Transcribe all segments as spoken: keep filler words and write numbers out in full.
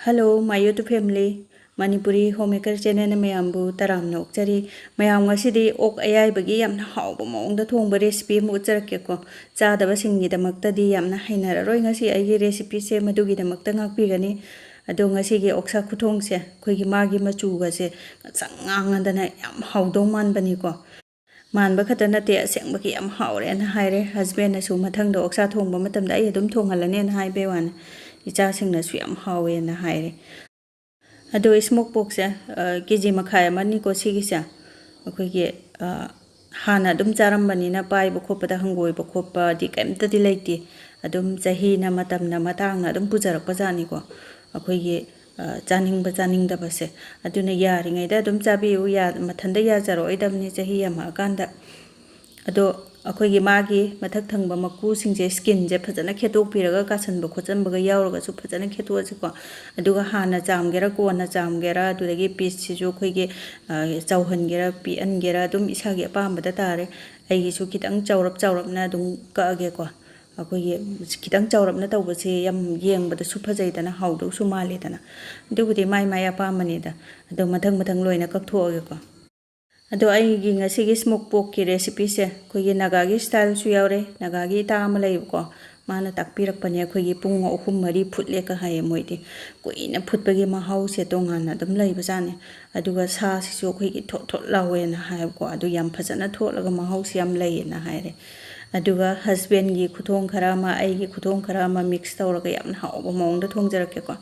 Hello, my YouTube family. Manipuri Homemaker channelꯅ ꯃꯌꯥꯝꯕꯨ ꯇꯔꯥꯝꯅ ꯑꯣꯛꯆꯔꯤ꯫ ꯃꯌꯥꯝ, ꯉꯁꯤꯗꯤ ꯑꯣꯛ ꯑꯌꯥꯏꯕꯒꯤ ꯌꯥꯝꯅ ꯍꯥꯎꯕ ꯃꯑꯣꯡꯗ ꯊꯣꯡꯕ recipe ꯑꯃ ꯎꯠꯆꯔꯛꯀꯦꯀꯣ꯫ ꯆꯥꯗꯕꯁꯤꯡꯒꯤꯗꯃꯛꯇꯗꯤ ꯌꯥꯝꯅ ꯍꯩꯅꯔꯔꯣꯏ ꯉꯁꯤ ꯑꯩꯒꯤ recipeꯁꯦ, ꯃꯗꯨꯒꯤꯗꯃꯛꯇ ꯉꯥꯛꯄꯤꯒꯅꯤ꯫ ꯑꯗꯣ ꯉꯁꯤꯒꯤ ꯑꯣꯛꯁꯥ ꯈꯨꯊꯣꯡꯁꯦ ꯑꯩꯈꯣꯏꯒꯤ ꯃꯥꯒꯤ ꯃꯆꯨꯒꯁꯦ ꯉꯁꯪ ꯉꯥꯡꯉꯗꯅ ꯌꯥꯝ ꯍꯥꯎꯗꯧ ꯃꯥꯟꯕꯅꯤꯀꯣ꯫ ꯃꯥꯟꯕ ꯈꯛꯇ ꯅꯠꯇꯦ, ꯑꯁꯦꯡꯕꯒꯤ ꯌꯥꯝ ꯍꯥꯎꯔꯦꯅ ꯍꯥꯏꯔꯦ꯫ Husbandꯅꯁꯨ ꯃꯊꯪꯗ ꯑꯣꯛꯁꯥ ꯊꯣꯡꯕ ꯃꯇꯝꯗ ꯑꯩ ꯑꯗꯨꯝ ꯊꯣꯡꯍꯜꯂꯅꯦꯅ ꯍꯥꯏꯕꯩ ꯋꯥꯅꯤ꯫ ꯏꯆꯥꯁꯤꯡꯅꯁꯨ ꯌꯥꯝ ꯍꯥꯎꯋꯦꯅ ꯍꯥꯏꯔꯦ꯫ ꯑꯗꯣ smoke porkꯁꯦ, ꯑ, KG ꯃꯈꯥꯏ ꯑꯃꯅꯤꯀꯣ ꯁꯤꯒꯤꯁꯦ꯫ ꯑꯩꯈꯣꯏꯒꯤ, ꯑ, ꯍꯥꯟꯅ ꯑꯗꯨꯝ ꯆꯥꯔꯝꯕꯅꯤꯅ ꯄꯥꯏꯕ ꯈꯣꯠꯄꯗ ꯍꯪꯒꯣꯏꯕ ꯈꯣꯠꯄꯗꯤ ꯀꯩꯝꯇꯗꯤ ꯂꯩꯇꯦ꯫ ꯑꯗꯨꯝ ꯆꯍꯤꯅ ꯃꯇꯝꯅ ꯃꯇꯥꯡꯅ ꯑꯗꯨꯝ ꯄꯨꯖꯔꯛꯄ ꯖꯥꯠꯅꯤꯀꯣ꯫ ꯑꯩꯈꯣꯏꯒꯤ, ꯑ, ꯆꯥꯅꯤꯡꯕ ꯆꯥꯅꯤꯡꯗꯕꯁꯦ꯫ ꯑꯗꯨꯅ ꯌꯥꯔꯤꯉꯩꯗ ꯑꯗꯨꯝ ꯆꯥꯕꯤꯌꯨ, ꯌꯥ-, ꯃꯊꯟꯇ ꯌꯥꯖꯔꯛꯑꯣꯏꯗꯕꯅꯤ ꯆꯍꯤ ꯌꯥꯝꯃꯛꯑꯀꯥꯟꯗ꯫ ꯑꯗꯣ ꯑꯩꯈꯣꯏꯒꯤ ꯃꯥꯒꯤ ꯃꯊꯛ ꯊꯪꯕ ꯃꯀꯨꯁꯤꯡꯁꯦ, skinꯁꯦ ꯐꯖꯅ ꯈꯦꯠꯇꯣꯛꯄꯤꯔꯒ, ꯀꯥꯁꯟꯕ ꯈꯣꯠꯆꯟꯕꯒ ꯌꯥꯎꯔꯒꯁꯨ ꯐꯖꯅ ꯈꯦꯠꯇꯣꯛꯑꯁꯤꯀꯣ꯫ ꯑꯗꯨꯒ ꯍꯥꯟꯅ ꯆꯥꯝꯒꯦꯔꯥ ꯀꯣꯟꯅ ꯆꯥꯝꯒꯦꯔꯥ, ꯑꯗꯨꯗꯒꯤ pieceꯁꯤꯁꯨ ꯑꯩꯈꯣꯏꯒꯤ, ꯑ, ꯆꯥꯎꯍꯟꯒꯦꯔꯥ ꯄꯤꯛꯍꯟꯒꯦꯔꯥ ꯑꯗꯨꯝ ꯏꯁꯥꯒꯤ ꯑꯄꯥꯝꯕꯗ ꯇꯥꯔꯦ꯫ ꯑꯩꯒꯤꯁꯨ ꯈꯤꯇꯪ ꯆꯥꯎꯔꯞ ꯆꯥꯎꯔꯞꯅ ꯑꯗꯨꯝ ꯀꯛꯑꯒꯦꯀꯣ꯫ ꯑꯩꯈꯣꯏꯒꯤ ꯈꯤꯇꯪ ꯆꯥꯎꯔꯞꯅ ꯇꯧꯕꯁꯦ ꯌꯥꯝ ꯌꯦꯡꯕꯗꯁꯨ ꯐꯖꯩꯗꯅ, ꯍꯥꯎꯗꯧꯁꯨ ꯃꯥꯜꯂꯦꯗꯅ꯫ ꯑꯗꯨꯕꯨꯗꯤ ꯃꯥꯏ ꯃꯥꯏ ꯑꯄꯥꯝꯕꯅꯤꯗ꯫ ꯑꯗꯣ ꯃꯊꯪ ꯃꯊꯪ ꯂꯣꯏꯅ ꯀꯛꯊꯣꯛꯑꯒꯦꯀꯣ꯫ ꯑꯗꯣ ꯑꯩꯒꯤ ꯉꯁꯤꯒꯤ smoke porkꯀꯤ recipeꯁꯦ ꯑꯩꯈꯣꯏꯒꯤ ꯅꯥꯒꯥꯒꯤ styleꯁꯨ ꯌꯥꯎꯔꯦ꯫ ꯅꯥꯒꯥꯒꯤ ꯏꯇꯥ ꯑꯃ ꯂꯩꯌꯦꯕꯀꯣ, ꯃꯥꯅ ꯇꯥꯛꯄꯤꯔꯛꯄꯅꯦ꯫ ꯑꯩꯈꯣꯏꯒꯤ ꯄꯨꯡ ꯑꯍꯨꯝ ꯃꯔꯤ ꯐꯨꯠꯂꯦꯒ ꯍꯥꯏꯌꯦ ꯃꯣꯏꯗꯤ꯫ ꯀꯨꯏꯅ ꯐꯨꯠꯄꯒꯤ ꯃꯍꯥꯎꯁꯦ ꯇꯣꯉꯥꯟꯅ ꯑꯗꯨꯝ ꯂꯩꯕꯖꯥꯠꯅꯤ꯫ ꯑꯗꯨꯒ ꯁꯥꯁꯤꯁꯨ ꯑꯩꯈꯣꯏꯒꯤ ꯊꯣꯠ ꯊꯣꯠ ꯂꯥꯎꯋꯦꯅ ꯍꯥꯏꯌꯦꯕꯀꯣ꯫ ꯑꯗꯨ ꯌꯥꯝ ꯐꯖꯅ ꯊꯣꯠꯂꯒ ꯃꯍꯥꯎꯁꯦ ꯌꯥꯝ ꯂꯩꯌꯦꯅ ꯍꯥꯏꯔꯦ꯫ ꯑꯗꯨꯒ husbandꯒꯤ ꯈꯨꯊꯣꯡ ꯈꯔ ꯑꯃ, ꯑꯩꯒꯤ ꯈꯨꯊꯣꯡ ꯈꯔ ꯑꯃ mix ꯇꯧꯔꯒ ꯌꯥꯝꯅ ꯍꯥꯎꯕ ꯃꯑꯣꯡꯗ ꯊꯣꯡꯖꯔꯛꯀꯦꯀꯣ꯫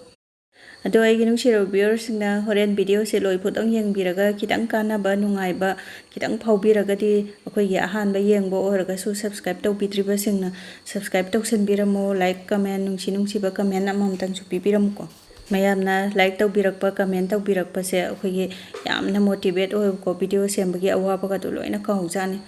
ꯑꯗꯣ ꯑꯩꯒꯤ ꯅꯨꯡꯁꯤꯔꯕ viewerꯁꯤꯡꯅ ꯍꯣꯔꯦꯟ videoꯁꯦ ꯂꯣꯏꯐꯥꯎꯗꯪ ꯌꯦꯡꯕꯤꯔꯒ, ꯈꯤꯇꯪ ꯀꯥꯟꯅꯕ, ꯅꯨꯡꯉꯥꯏꯕ ꯈꯤꯇꯪ ꯐꯥꯎꯕꯤꯔꯒꯗꯤ, ꯑꯩꯈꯣꯏꯒꯤ ꯑꯍꯥꯟꯕ ꯌꯦꯡꯕ ꯑꯣꯏꯔꯒꯁꯨ, subscribe ꯇꯧꯕꯤꯗ꯭ꯔꯤꯕꯁꯤꯡꯅ subscribe ꯇꯧꯁꯟꯕꯤꯔꯝꯃꯣ꯫ Like, comment, ꯅꯨꯡꯁꯤ ꯅꯨꯡꯁꯤꯕ comment ꯑꯃꯃꯝꯇꯪꯁꯨ ꯄꯤꯕꯤꯔꯝꯃꯨꯀꯣ꯫ ꯃꯌꯥꯝꯅ like ꯇꯧꯕꯤꯔꯛꯄ, comment ꯇꯧꯕꯤꯔꯛꯄꯁꯦ ꯑꯩꯈꯣꯏꯒꯤ ꯌꯥꯝꯅ motivate ꯑꯣꯏꯕꯀꯣ꯫ Video ꯁꯦꯝꯕꯒꯤ ꯑꯋꯥꯕꯒꯗꯣ ꯂꯣꯏꯅ ꯀꯥꯎꯖꯥꯠꯅꯤ꯫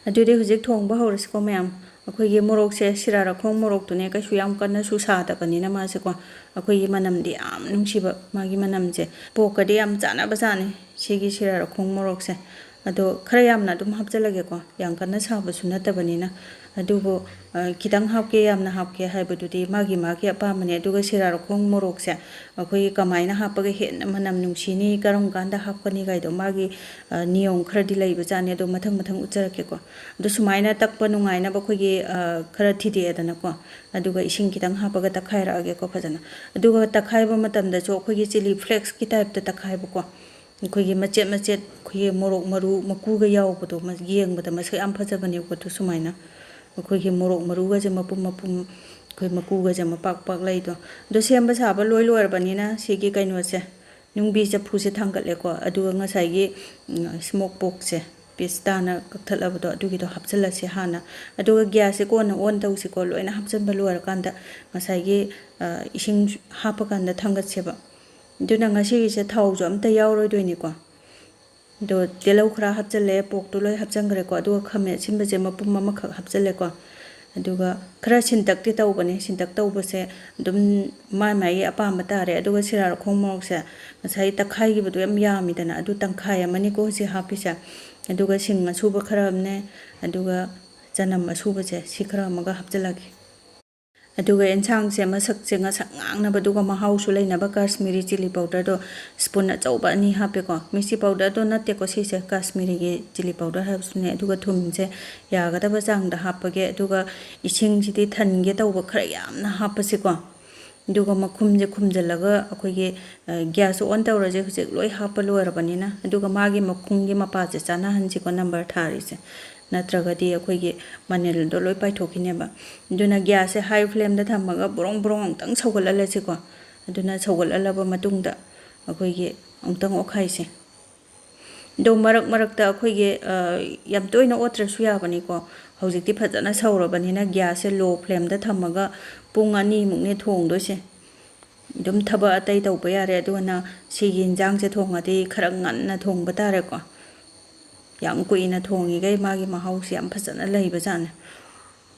ꯑꯗꯨꯗꯤ ꯍꯧꯖꯤꯛ ꯊꯣꯡꯕ ꯍꯧꯔꯁꯤꯀꯣ ꯃꯌꯥꯝ꯫ ꯑꯩꯈꯣꯏꯒꯤ ꯃꯣꯔꯣꯛꯁꯦ ꯁꯤꯔꯥꯔꯥꯈꯣꯡ ꯃꯣꯔꯣꯛꯇꯨꯅꯦ, ꯀꯩꯁꯨ ꯌꯥꯝ ꯀꯟꯅꯁꯨ ꯁꯥꯗꯕꯅꯤꯅ ꯃꯥꯁꯦꯀꯣ꯫ ꯑꯩꯈꯣꯏꯒꯤ ꯃꯅꯝꯗꯤ ꯌꯥꯝ ꯅꯨꯡꯁꯤꯕ, ꯃꯥꯒꯤ ꯃꯅꯝꯁꯦ꯫ Porkꯀꯗꯤ ꯌꯥꯝ ꯆꯥꯟꯅꯕ ꯖꯥꯠꯅꯤ ꯁꯤꯒꯤ ꯁꯤꯔꯥꯔꯥꯈꯣꯡ ꯃꯣꯔꯣꯛꯁꯦ꯫ ꯑꯗꯣ ꯈꯔ ꯌꯥꯝꯅ ꯑꯗꯨꯝ ꯍꯥꯞꯆꯤꯜꯂꯒꯦꯀꯣ, ꯌꯥꯝ ꯀꯟꯅ ꯁꯥꯕꯁꯨ ꯅꯠꯇꯕꯅꯤꯅ꯫ ꯑꯗꯨꯕꯨ, ꯑ, ꯈꯤꯇꯪ ꯍꯥꯞꯀꯦ, ꯌꯥꯝꯅ ꯍꯥꯞꯀꯦ ꯍꯥꯏꯕꯗꯨꯗꯤ ꯃꯥꯒꯤ ꯃꯥꯒꯤ ꯑꯄꯥꯝꯕꯅꯦ꯫ ꯑꯗꯨꯒ ꯁꯤꯔꯥꯔꯈꯣꯡ ꯃꯣꯔꯣꯛꯁꯦ ꯑꯩꯈꯣꯏꯒꯤ ꯀꯃꯥꯏꯅ ꯍꯥꯞꯄꯒ ꯍꯦꯟꯅ ꯃꯅꯝ ꯅꯨꯡꯁꯤꯅꯤ, ꯀꯔꯝ ꯀꯥꯟꯗ ꯍꯥꯞꯀꯅꯤ ꯀꯥꯏꯗꯣ ꯃꯥꯒꯤ, ꯑ, ꯅꯤꯌꯣꯝ ꯈꯔꯗꯤ ꯂꯩꯕꯖꯥꯠꯅꯤ꯫ ꯑꯗꯣ ꯃꯊꯪ ꯃꯊꯪ ꯎꯠꯆꯔꯛꯀꯦꯀꯣ꯫ ꯑꯗꯣ ꯁꯨꯃꯥꯏꯅ ꯇꯛꯄ ꯅꯨꯡꯉꯥꯏꯅꯕ ꯑꯩꯈꯣꯏꯒꯤ, ꯑ, ꯈꯔ ꯊꯤꯗꯦꯛꯑꯦꯗꯅꯀꯣ꯫ ꯑꯗꯨꯒ ꯏꯁꯤꯡ ꯈꯤꯇꯪ ꯍꯥꯞꯄꯒ ꯇꯛꯈꯥꯏꯔꯛꯑꯒꯦꯀꯣ ꯐꯖꯅ꯫ ꯑꯗꯨꯒ ꯇꯛꯈꯥꯏꯕ ꯃꯇꯝꯗꯁꯨ ꯑꯩꯈꯣꯏꯒꯤ chilli flakesꯀꯤ typeꯇ ꯇꯛꯈꯥꯏꯕꯀꯣ꯫ ꯑꯩꯈꯣꯏꯒꯤ ꯃꯆꯦꯠ ꯃꯆꯦꯠ ꯑꯩꯈꯣꯏꯒꯤ ꯃꯣꯔꯣꯛ ꯃꯔꯨ ꯃꯀꯨꯒ ꯌꯥꯎꯕꯗꯣ, ꯃ-, ꯌꯦꯡꯕꯗ ꯃꯁꯛ ꯌꯥꯝ ꯐꯖꯕꯅꯦꯕꯀꯣ꯫ ꯑꯗꯨ ꯁꯨꯃꯥꯏꯅ ꯑꯩꯈꯣꯏꯒꯤ ꯃꯣꯔꯣꯛ ꯃꯔꯨꯒꯁꯦ ꯃꯄꯨꯝ ꯃꯄꯨꯝ, ꯑꯩꯈꯣꯏ ꯃꯀꯨꯒꯁꯦ ꯃꯄꯥꯛ ꯄꯥꯛ ꯂꯩꯗꯣ꯫ ꯑꯗꯣ ꯁꯦꯝꯕ ꯁꯥꯕ ꯂꯣꯏ ꯂꯣꯏꯔꯕꯅꯤꯅ ꯁꯤꯒꯤ ꯀꯩꯅꯣꯁꯦ, ꯅꯨꯡꯕꯤ ꯆꯐꯨꯁꯦ ꯊꯥꯡꯒꯠꯂꯦꯀꯣ꯫ ꯑꯗꯨꯒ ꯉꯁꯥꯏꯒꯤ, ꯎꯝ, smoke porkꯁꯦ, piece ꯇꯥꯅ ꯀꯛꯊꯠꯂꯕꯗꯣ, ꯑꯗꯨꯒꯤꯗꯣ ꯍꯥꯞꯆꯤꯜꯂꯁꯦ ꯍꯥꯟꯅ꯫ ꯑꯗꯨꯒ gasꯁꯦ ꯀꯣꯟꯅ on ꯇꯧꯁꯤꯀꯣ, ꯂꯣꯏꯅ ꯍꯥꯞꯆꯤꯟꯕ ꯂꯣꯏꯔꯀꯥꯟꯗ ꯉꯁꯥꯏꯒꯤ, ꯑ, ꯏꯁꯤꯡ ꯍꯥꯞꯄꯀꯥꯟꯗ ꯊꯥꯡꯒꯠꯁꯦꯕ꯫ ꯑꯗꯨꯅ ꯉꯁꯤꯒꯤꯁꯦ ꯊꯥꯎꯁꯨ ꯑꯝꯇ ꯌꯥꯎꯔꯣꯏꯗꯣꯏꯅꯤꯀꯣ꯫ ꯑꯗꯣ ꯇꯤꯜꯍꯧ ꯈꯔ ꯍꯥꯞꯆꯜꯂꯦ, porkꯇꯣ ꯂꯣꯏ ꯍꯥꯞꯆꯟꯈ꯭ꯔꯦꯀꯣ꯫ ꯑꯗꯨꯒ ꯈꯥꯃꯦꯟ ꯑꯁꯤꯟꯕꯁꯦ ꯃꯄꯨꯝ ꯑꯃꯈꯛ ꯍꯥꯞꯆꯜꯂꯦꯀꯣ꯫ ꯑꯗꯨꯒ ꯈꯔ ꯁꯤꯟꯇꯛꯇꯤ ꯇꯧꯕꯅꯦ꯫ ꯁꯤꯟꯇꯛ ꯇꯧꯕꯁꯦ ꯑꯗꯨꯝ ꯃꯥꯏ ꯃꯥꯏꯒꯤ ꯑꯄꯥꯝꯕ ꯇꯥꯔꯦ꯫ ꯑꯗꯨꯒ ꯁꯤꯔꯥꯔꯈꯣꯡ ꯃꯣꯔꯣꯛꯁꯦ ꯉꯁꯥꯏ ꯇꯛꯈꯥꯏꯈꯤꯕꯗꯣ ꯌꯥꯝ ꯌꯥꯝꯃꯤꯗꯅ, ꯑꯗꯨ ꯇꯪꯈꯥꯏ ꯑꯃꯅꯤꯀꯣ ꯍꯧꯖꯤꯛ ꯍꯥꯞꯄꯤꯁꯦ꯫ ꯑꯗꯨꯒ ꯁꯤꯡ ꯑꯁꯨꯕ ꯈꯔ ꯑꯃꯅꯦ, ꯑꯗꯨꯒ ꯆꯅꯝ ꯑꯁꯨꯕꯁꯦ ꯁꯤ ꯈꯔ ꯑꯃꯒ ꯍꯥꯞꯆꯤꯜꯂꯒꯦ꯫ ꯑꯗꯨꯒ ꯑꯦꯟꯁꯥꯡꯁꯦ ꯃꯁꯛꯁꯦ ꯉꯁꯪ ꯉꯥꯡꯅꯕ, ꯑꯗꯨꯒ ꯃꯍꯥꯎꯁꯨ ꯂꯩꯅꯕ Kashmiri chilli powderꯗꯣ spoon ꯑꯆꯧꯕ ꯑꯅꯤ ꯍꯥꯞꯄꯦꯀꯣ꯫ Mirchi powderꯗꯣ ꯅꯠꯇꯦꯀꯣ ꯁꯤꯁꯦ, Kashmiriꯒꯤ chilli powder ꯍꯥꯏꯕꯁꯤꯅꯦ꯫ ꯑꯗꯨꯒ ꯊꯨꯝꯁꯦ ꯌꯥꯒꯗꯕ ꯆꯥꯡꯗ ꯍꯥꯞꯄꯒꯦ꯫ ꯑꯗꯨꯒ ꯏꯁꯤꯡꯁꯤꯗꯤ ꯊꯟꯒꯦ ꯇꯧꯕ, ꯈꯔ ꯌꯥꯝꯅ ꯍꯥꯞꯄꯁꯤꯀꯣ꯫ ꯑꯗꯨꯒ ꯃꯈꯨꯝꯁꯦ ꯈꯨꯝꯖꯤꯜꯂꯒ ꯑꯩꯈꯣꯏꯒꯤ, ꯑ, gasꯁꯨ on ꯇꯧꯔꯁꯦ꯫ ꯍꯧꯖꯤꯛ ꯂꯣꯏ ꯍꯥꯞꯄ ꯂꯣꯏꯔꯕꯅꯤꯅ꯫ ꯑꯗꯨꯒ ꯃꯥꯒꯤ ꯃꯈꯨꯝꯒꯤ ꯃꯄꯥꯁꯦ ꯆꯥꯅꯍꯟꯁꯤꯀꯣ, number ꯊꯥꯔꯤꯁꯦ, ꯅꯠꯇ꯭ꯔꯒꯗꯤ ꯑꯩꯈꯣꯏꯒꯤ ꯃꯅꯤꯜꯗꯣ ꯂꯣꯏ ꯄꯥꯏꯊꯣꯛꯈꯤꯅꯦꯕ꯫ ꯑꯗꯨꯅ gasꯁꯦ high flameꯗ ꯊꯝꯃꯒ ꯕ꯭ꯔꯣꯡ ꯕ꯭ꯔꯣꯡ ꯑꯃꯨꯛꯇꯪ ꯁꯧꯒꯠꯍꯜꯂꯁꯤꯀꯣ꯫ ꯑꯗꯨꯅ ꯁꯧꯒꯠꯍꯜꯂꯕ ꯃꯇꯨꯡꯗ ꯑꯩꯈꯣꯏꯒꯤ ꯑꯃꯨꯛꯇꯪ ꯑꯣꯠꯈꯥꯏꯁꯦ꯫ ꯑꯗꯣ ꯃꯔꯛ ꯃꯔꯛꯇ ꯑꯩꯈꯣꯏꯒꯤ, ꯑ, ꯌꯥꯝ ꯇꯣꯏꯅ ꯑꯣꯠꯇ꯭ꯔꯁꯨ ꯌꯥꯕꯅꯤꯀꯣ꯫ ꯍꯧꯖꯤꯛꯇꯤ ꯐꯖꯅ ꯁꯧꯔꯕꯅꯤꯅ gasꯁꯦ low flameꯗ ꯊꯝꯃꯒ ꯄꯨꯡ ꯑꯅꯤꯃꯨꯛꯅꯦ ꯊꯣꯡꯗꯣꯏꯁꯦ꯫ ꯑꯗꯨꯝ ꯊꯕꯛ ꯑꯇꯩ ꯇꯧꯕ ꯌꯥꯔꯦ꯫ ꯑꯗꯨꯅ ꯁꯤꯒꯤ ꯌꯦꯟꯁꯥꯡꯁꯦ ꯊꯣꯡꯉꯗꯤ ꯈꯔ ꯉꯟꯅ ꯊꯣꯡꯕ ꯇꯥꯔꯦꯀꯣ꯫ ꯌꯥꯝ ꯀꯨꯏꯅ ꯊꯣꯡꯉꯤꯈꯩ ꯃꯥꯒꯤ ꯃꯍꯥꯎꯁꯦ ꯌꯥꯝ ꯐꯖꯅ ꯂꯩꯕꯖꯥꯠꯅꯦ꯫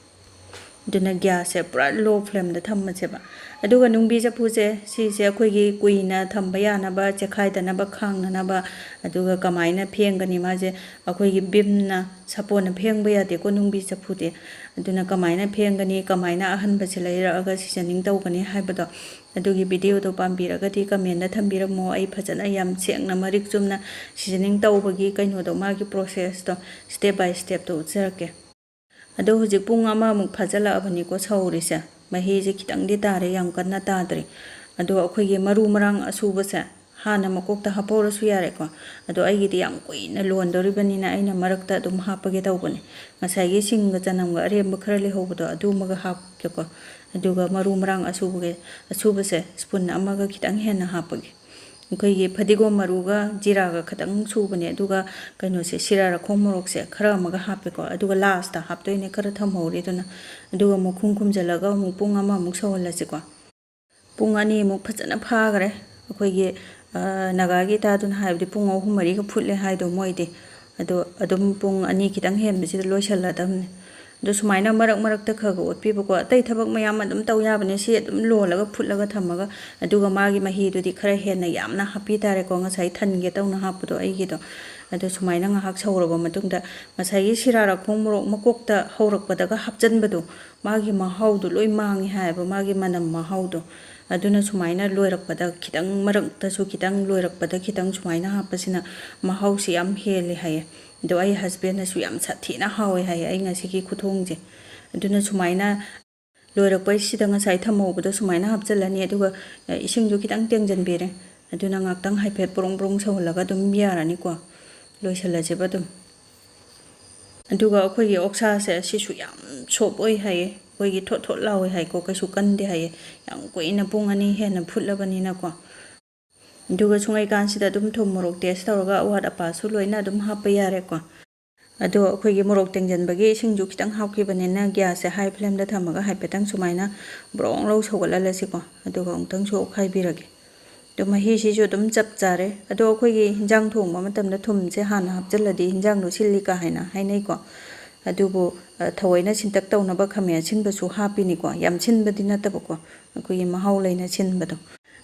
ꯑꯗꯨꯅ gasꯁꯦ ꯄꯨꯔꯥ low flameꯗ ꯊꯝꯃꯁꯦꯕ꯫ ꯑꯗꯨꯒ ꯅꯨꯡꯕꯤ ꯆꯐꯨꯁꯦ, ꯁꯤꯁꯦ ꯑꯩꯈꯣꯏꯒꯤ ꯀꯨꯏꯅ ꯊꯝꯕ ꯌꯥꯅꯕ, ꯆꯦꯈꯥꯏꯗꯅꯕ, ꯈꯥꯡꯅꯅꯕ꯫ ꯑꯗꯨꯒ ꯀꯃꯥꯏꯅ ꯐꯦꯡꯒꯅꯤ? ꯃꯥꯁꯦ ꯑꯩꯈꯣꯏꯒꯤ ꯚꯤꯝꯅ, ꯁꯥꯄꯣꯟꯅ ꯐꯦꯡꯕ ꯌꯥꯗꯦꯀꯣ ꯅꯨꯡꯕꯤ ꯆꯐꯨꯗꯤ꯫ ꯑꯗꯨꯅ ꯀꯃꯥꯏꯅ ꯐꯦꯡꯒꯅꯤ, ꯀꯃꯥꯏꯅ ꯑꯍꯟꯕꯁꯦ ꯂꯩꯔꯛꯑꯒ seasoning ꯇꯧꯒꯅꯤ ꯍꯥꯏꯕꯗꯣ, ꯑꯗꯨꯒꯤ videoꯗꯣ ꯄꯥꯝꯕꯤꯔꯒꯗꯤ commentꯗ ꯊꯝꯕꯤꯔꯝꯃꯣ꯫ ꯑꯩ ꯐꯖꯅ ꯌꯥꯝ ꯁꯦꯡꯅ ꯃꯔꯤꯛ ꯆꯨꯝꯅ seasoning ꯇꯧꯕꯒꯤ ꯀꯩꯅꯣꯗꯣ, ꯃꯥꯒꯤ processꯇꯣ step by stepꯇꯣ ꯎꯠꯆꯔꯛꯀꯦ꯫ ꯑꯗꯣ ꯍꯧꯖꯤꯛ ꯄꯨꯡ ꯑꯃꯃꯨꯛ ꯐꯥꯖꯤꯜꯂꯛꯑꯕꯅꯤꯀꯣ ꯁꯧꯔꯤꯁꯦ꯫ ꯃꯍꯤꯁꯦ ꯈꯤꯇꯪꯗꯤ ꯇꯥꯔꯦ, ꯌꯥꯝ ꯀꯟꯅ ꯇꯥꯗ꯭ꯔꯤ꯫ ꯑꯗꯣ ꯑꯩꯈꯣꯏꯒꯤ ꯃꯔꯨ ꯃꯔꯥꯡ ꯑꯁꯨꯕꯁꯦ ꯍꯥꯟꯅ ꯃꯀꯣꯛꯇ ꯍꯥꯞꯍꯧꯔꯁꯨ ꯌꯥꯔꯦꯀꯣ꯫ ꯑꯗꯣ ꯑꯩꯒꯤꯗꯤ ꯌꯥꯝ ꯀꯨꯏꯅ ꯂꯣꯟꯗꯣꯔꯤꯕꯅꯤꯅ ꯑꯩꯅ ꯃꯔꯛꯇ ꯑꯗꯨꯝ ꯍꯥꯞꯄꯒꯦ ꯇꯧꯕꯅꯦ꯫ ꯉꯁꯥꯏꯒꯤ ꯁꯤꯡꯒ ꯆꯅꯝꯒ ꯑꯔꯦꯝꯕ ꯈꯔ ꯂꯩꯍꯧꯕꯗꯣ, ꯑꯗꯨꯃꯒ ꯍꯥꯞꯀꯦꯀꯣ꯫ ꯑꯗꯨꯒ ꯃꯔꯨ ꯃꯔꯥꯡ ꯑꯁꯨꯕꯒꯤ, ꯑꯁꯨꯕꯁꯦ spoon ꯑꯃꯒ ꯈꯤꯇꯪ ꯍꯦꯟꯅ ꯍꯥꯞꯄꯒꯦ꯫ ꯑꯩꯈꯣꯏꯒꯤ ꯐꯗꯤꯒꯣꯝ ꯃꯔꯨꯒ ꯖꯤꯔꯥꯒ ꯈꯤꯇꯪ ꯁꯨꯕꯅꯦ, ꯑꯗꯨꯒ ꯀꯩꯅꯣꯁꯦ, ꯁꯤꯔꯥ ꯔꯥꯈꯣꯡ ꯃꯣꯔꯣꯛꯁꯦ ꯈꯔ ꯑꯃꯒ ꯍꯥꯞꯄꯦꯀꯣ꯫ ꯑꯗꯨꯒ lastꯇ ꯍꯥꯞꯇꯣꯏꯅꯦ, ꯈꯔ ꯊꯝꯍꯧꯔꯦ ꯑꯗꯨꯅ꯫ ꯑꯗꯨꯒ ꯃꯈꯨꯝ ꯈꯨꯝꯖꯤꯜꯂꯒ ꯑꯃꯨꯛ ꯄꯨꯡ ꯑꯃꯃꯨꯛ ꯁꯧꯍꯜꯂꯁꯤꯀꯣ꯫ ꯄꯨꯡ ꯑꯅꯤꯃꯨꯛ ꯐꯖꯅ ꯐꯥꯈꯔꯦ꯫ ꯑꯩꯈꯣꯏꯒꯤ, ꯑ, ꯅꯥꯒꯥꯒꯤ ꯏꯇꯥꯗꯨꯅ ꯍꯥꯏꯕꯗꯤ ꯄꯨꯡ ꯑꯍꯨꯝ ꯃꯔꯤꯒ ꯐꯨꯠꯂꯦ ꯍꯥꯏꯗꯣ ꯃꯣꯏꯗꯤ꯫ ꯑꯗꯣ ꯑꯗꯨꯝ ꯄꯨꯡ ꯑꯅꯤ ꯈꯤꯇꯪ ꯍꯦꯟꯕꯁꯤꯗ ꯂꯣꯏꯁꯜꯂꯗꯕꯅꯦ꯫ ꯑꯗꯣ ꯁꯨꯃꯥꯏꯅ ꯃꯔꯛ ꯃꯔꯛꯇ ꯈꯔ ꯈꯔ ꯑꯣꯠꯄꯤꯕꯀꯣ꯫ ꯑꯇꯩ ꯊꯕꯛ ꯃꯌꯥꯝ ꯑꯗꯨꯝ ꯇꯧ ꯌꯥꯕꯅꯦ, ꯁꯤ ꯑꯗꯨꯝ ꯂꯣꯜꯂꯒ ꯐꯨꯠꯂꯒ ꯊꯝꯃꯒ꯫ ꯑꯗꯨꯒ ꯃꯥꯒꯤ ꯃꯍꯤꯗꯨꯗꯤ ꯈꯔ ꯍꯦꯟꯅ ꯌꯥꯝꯅ ꯍꯥꯞꯄꯤ ꯇꯥꯔꯦꯀꯣ, ꯉꯁꯥꯏ ꯊꯟꯒꯦ ꯇꯧꯅ ꯍꯥꯞꯄꯗꯣ ꯑꯩꯒꯤꯗꯣ꯫ ꯑꯗꯣ ꯁꯨꯃꯥꯏꯅ ꯉꯥꯏꯍꯥꯛ ꯁꯧꯔꯕ ꯃꯇꯨꯡꯗ ꯉꯁꯥꯏꯒꯤ ꯁꯤꯔꯥ ꯔꯥꯈꯣꯡ ꯃꯣꯔꯣꯛ ꯃꯀꯣꯛꯇ ꯍꯧꯔꯛꯄꯗꯒ ꯍꯥꯞꯆꯟꯕꯗꯣ, ꯃꯥꯒꯤ ꯃꯍꯥꯎꯗꯣ ꯂꯣꯏ ꯃꯥꯡꯉꯦ ꯍꯥꯏꯌꯦꯕ, ꯃꯥꯒꯤ ꯃꯅꯝ ꯃꯍꯥꯎꯗꯣ꯫ ꯑꯗꯨꯅ ꯁꯨꯃꯥꯏꯅ ꯂꯣꯏꯔꯛꯄꯗ ꯈꯤꯇꯪ, ꯃꯔꯛꯇꯁꯨ ꯈꯤꯇꯪ, ꯂꯣꯏꯔꯛꯄꯗ ꯈꯤꯇꯪ ꯁꯨꯃꯥꯏꯅ ꯍꯥꯞꯄꯁꯤꯅ ꯃꯍꯥꯎꯁꯤ ꯌꯥꯝ ꯍꯦꯜꯂꯦ ꯍꯥꯏꯌꯦ꯫ ꯑꯗꯣ ꯑꯩ husbandꯅꯁꯨ ꯌꯥꯝ ꯁꯥꯊꯤꯅ ꯍꯥꯎꯋꯦ ꯍꯥꯏꯌꯦ ꯑꯩ ꯉꯁꯤꯒꯤ ꯈꯨꯊꯣꯡꯁꯦ꯫ ꯑꯗꯨꯅ ꯁꯨꯃꯥꯏꯅ ꯂꯣꯏꯔꯛꯄꯩꯁꯤꯗ ꯉꯁꯥꯏ ꯊꯝꯍꯧꯕꯗꯣ ꯁꯨꯃꯥꯏꯅ ꯍꯥꯞꯆꯤꯜꯂꯅꯤ, ꯑꯗꯨꯒ, ꯑ, ꯏꯁꯤꯡꯁꯨ ꯈꯤꯇꯪ ꯇꯦꯡꯁꯤꯟꯕꯤꯔꯦ꯫ ꯑꯗꯨꯅ ꯉꯥꯛꯇꯪ ꯍꯥꯏꯐꯦꯠ ꯕ꯭ꯔꯣꯡ ꯕ꯭ꯔꯣꯡ ꯁꯧꯍꯜꯂꯒ ꯑꯗꯨꯝ ꯌꯥꯔꯅꯤꯀꯣ꯫ ꯂꯣꯏꯁꯤꯜꯂꯁꯦꯕ ꯑꯗꯨꯝ꯫ ꯑꯗꯨꯒ ꯑꯩꯈꯣꯏꯒꯤ ꯑꯣꯛꯁꯥꯁꯦ ꯁꯤꯁꯨ ꯌꯥꯝ soft ꯑꯣꯏ ꯍꯥꯏꯌꯦ, ꯑꯩꯈꯣꯏꯒꯤ ꯊꯣꯠ ꯊꯣꯠ ꯂꯥꯎꯋꯦ ꯍꯥꯏꯀꯣ, ꯀꯩꯁꯨ ꯀꯟꯗꯦ ꯍꯥꯏꯌꯦ, ꯌꯥꯝ ꯀꯨꯏꯅ ꯄꯨꯡ ꯑꯅꯤ ꯍꯦꯟꯅ ꯐꯨꯠꯂꯕꯅꯤꯅꯀꯣ꯫ ꯑꯗꯨꯒ ꯁꯨꯡꯉꯩꯀꯥꯟꯁꯤꯗ ꯑꯗꯨꯝ ꯊꯨꯝ ꯃꯣꯔꯣꯛ taste ꯇꯧꯔꯒ ꯑꯋꯥꯠ ꯑꯄꯥꯁꯨ ꯂꯣꯏꯅ ꯑꯗꯨꯝ ꯍꯥꯞꯄ ꯌꯥꯔꯦꯀꯣ꯫ ꯑꯗꯣ ꯑꯩꯈꯣꯏꯒꯤ ꯃꯣꯔꯣꯛ ꯇꯦꯡꯖꯟꯕꯒꯤ ꯏꯁꯤꯡꯁꯨ ꯈꯤꯇꯪ ꯍꯥꯞꯈꯤꯕꯅꯤꯅ gasꯁꯦ high flameꯗ ꯊꯝꯃꯒ ꯍꯥꯏꯐꯦꯠꯇꯪ ꯁꯨꯃꯥꯏꯅ ꯕ꯭ꯔꯣꯡ ꯂꯧ ꯁꯧꯒꯠꯍꯜꯂꯁꯤꯀꯣ꯫ ꯑꯗꯨꯒ ꯑꯃꯨꯛꯇꯪꯁꯨ ꯑꯣꯠꯈꯥꯏꯕꯤꯔꯒꯦ꯫ ꯑꯗꯣ ꯃꯍꯤꯁꯤꯁꯨ ꯑꯗꯨꯝ ꯆꯞ ꯆꯥꯔꯦ꯫ ꯑꯗꯣ ꯑꯩꯈꯣꯏꯒꯤ ꯍꯤꯟꯖꯥꯡ ꯊꯣꯡꯕ ꯃꯇꯝꯗ ꯊꯨꯝꯁꯦ ꯍꯥꯟꯅ ꯍꯥꯞꯆꯤꯜꯂꯗꯤ ꯍꯤꯟꯖꯥꯡꯗꯣ ꯁꯤꯜꯂꯤ ꯀꯥ ꯍꯥꯏꯅ ꯍꯥꯏꯅꯩꯀꯣ꯫ ꯑꯗꯨꯕꯨ, ꯑ, ꯊꯑꯣꯏꯅ ꯁꯤꯟꯇꯛ ꯇꯧꯅꯕ ꯈꯥꯃꯦꯟ ꯑꯁꯤꯟꯕꯁꯨ ꯍꯥꯞꯄꯤꯅꯤꯀꯣ꯫ ꯌꯥꯝ ꯁꯤꯟꯕꯗꯤ ꯅꯠꯇꯕꯀꯣ, ꯑꯩꯈꯣꯏꯒꯤ ꯃꯍꯥꯎ ꯂꯩꯅ ꯁꯤꯟꯕꯗꯣ꯫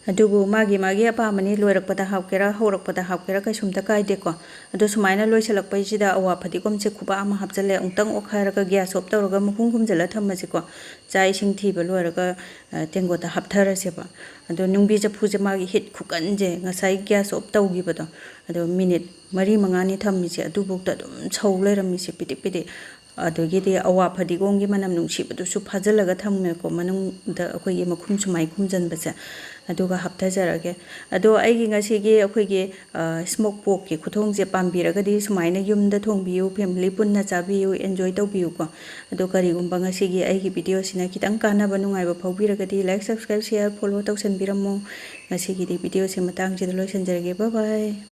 ꯑꯗꯨꯕꯨ ꯃꯥꯒꯤ ꯃꯥꯒꯤ ꯑꯄꯥꯝꯕꯅꯤ, ꯂꯣꯏꯔꯛꯄꯗ ꯍꯥꯞꯀꯦꯔꯥ, ꯍꯧꯔꯛꯄꯗ ꯍꯥꯞꯀꯦꯔꯥ, ꯀꯩꯁꯨꯝꯇ ꯀꯥꯏꯗꯦꯀꯣ꯫ ꯑꯗꯣ ꯁꯨꯃꯥꯏꯅ ꯂꯣꯏꯁꯤꯜꯂꯛꯄꯩꯁꯤꯗ ꯑꯋꯥ ꯐꯗꯤꯒꯣꯝꯁꯦ ꯈꯨꯕꯥꯛ ꯑꯃ ꯍꯥꯞꯆꯤꯜꯂꯦ, ꯑꯃꯨꯛꯇꯪ ꯑꯣꯠꯈꯥꯏꯔꯒ gas off ꯇꯧꯔꯒ ꯃꯈꯨꯝ ꯈꯨꯝꯖꯤꯜꯂ ꯊꯝꯃꯁꯤꯀꯣ꯫ ꯆꯥꯛ ꯏꯁꯤꯡ ꯊꯤꯕ ꯂꯣꯏꯔꯒ, ꯑ, ꯇꯦꯡꯀꯣꯠꯇ ꯍꯥꯞꯊꯔꯁꯦꯕ꯫ ꯑꯗꯣ ꯅꯨꯡꯕꯤ ꯆꯐꯨꯁꯦ ꯃꯥꯒꯤ heat ꯈꯨꯀꯟꯁꯦ, ꯉꯁꯥꯏ gas off ꯇꯧꯈꯤꯕꯗꯣ, ꯑꯗꯣ minute ꯃꯔꯤ ꯃꯉꯥꯅꯤ ꯊꯝꯃꯤꯁꯦ, ꯑꯗꯨꯐꯥꯎꯗ ꯑꯗꯨꯝ ꯁꯧ ꯂꯩꯔꯝꯃꯤꯁꯦ, ꯄꯤꯗꯤꯛ ꯄꯤꯗꯤꯛ꯫ ꯑꯗꯒꯤꯗꯤ ꯑꯋꯥ ꯐꯗꯤꯒꯣꯝꯒꯤ ꯃꯅꯝ ꯅꯨꯡꯁꯤꯕꯗꯨꯁꯨ ꯐꯥꯖꯤꯜꯂꯒ ꯊꯝꯃꯦꯀꯣ, ꯃꯅꯨꯡꯗ ꯑꯩꯈꯣꯏꯒꯤ ꯃꯈꯨꯝ ꯁꯨꯃꯥꯏ ꯈꯨꯝꯖꯟꯕꯁꯦ꯫ ꯑꯗꯨꯒ ꯍꯥꯞꯊꯖꯔꯒꯦ꯫ ꯑꯗꯣ ꯑꯩꯒꯤ ꯉꯁꯤꯒꯤ ꯑꯩꯈꯣꯏꯒꯤ, ꯑ, smoke porkꯀꯤ ꯈꯨꯊꯣꯡꯁꯦ ꯄꯥꯝꯕꯤꯔꯒꯗꯤ ꯁꯨꯃꯥꯏꯅ ꯌꯨꯝꯗ ꯊꯣꯡꯕꯤꯌꯨ, family ꯄꯨꯟꯅ ꯆꯥꯕꯤꯌꯨ, enjoy ꯇꯧꯕꯤꯌꯨꯀꯣ꯫ ꯑꯗꯣ ꯀꯔꯤꯒꯨꯝꯕ ꯉꯁꯤꯒꯤ ꯑꯩꯒꯤ videoꯁꯤꯅ ꯈꯤꯇꯪ ꯀꯥꯟꯅꯕ, ꯅꯨꯡꯉꯥꯏꯕ ꯐꯥꯎꯕꯤꯔꯒꯗꯤ like, subscribe, share, follow ꯇꯧꯁꯟꯕꯤꯔꯝꯃꯣ꯫ ꯉꯁꯤꯒꯤꯗꯤ videoꯁꯦ ꯃꯇꯥꯡꯁꯤꯗ ꯂꯣꯏꯁꯤꯟꯖꯔꯒꯦ꯫ Bye bye꯫